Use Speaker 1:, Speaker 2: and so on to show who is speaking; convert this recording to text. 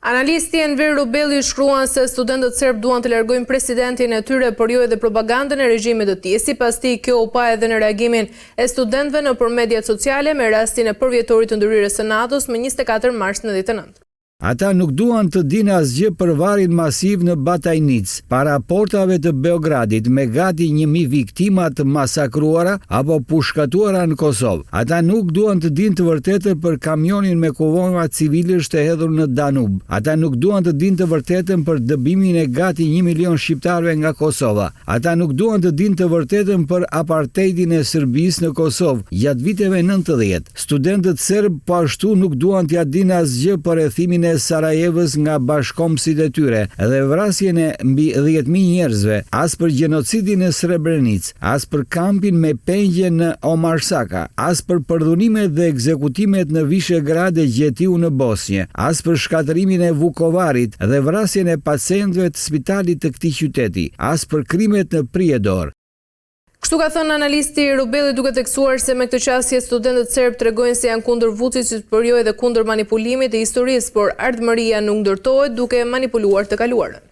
Speaker 1: Analisti Enver Rubelli shkruan se studentët serbë duan të largojnë presidentin e tyre, por jo edhe propagandën e regjimit të tij. Sipas tij, kjo u pa edhe në reagimin e studentëve nëpër mediat sociale me rastin e përvjetorit të ndërhyrjes së NATO-s më 24 mars 99.
Speaker 2: Ata nuk duan të dinë asgjë për varrin masiv në Batajnicë, para portave të Beogradit me gati 1000 viktima të masakruara apo pushkatuara në Kosovë. Ata nuk duan të dinë të vërtetën për kamionin me kuvoma civilësh të hedhur në Danub. Ata nuk duan të dinë të vërtetën për dëbimin e gati 1 milion shqiptarëve nga Kosova. Ata nuk duan të dinë të vërtetën për apartheidin e Serbisë në Kosovë gjatë viteve 90. Studentët serbë po ashtu nuk duan t'ia dinë asgjë për rrethimin e Sarajevës nga bashkëkombësit e tyre dhe vrasjen e mbi 10.000 njerëzve, as për gjenocidin në Srebrenicë, as për kampin me pengje në Omarsaka, as për përdhunimet dhe ekzekutimet në Vishegrad e gjetiu në Bosnjë, as për shkatërrimin e Vukovarit dhe vrasjen e pacientëve të spitalit të këtij qyteti, as për krimet në Prijedor.
Speaker 1: Kështu ka thënë analisti Rubelli duke theksuar se me këtë qasje studentët serbë tregojnë se janë kundër Vučićit, por jo edhe kundër manipulimit të historisë, por ardhmëria nuk ndërtohet duke manipuluar të kaluarën.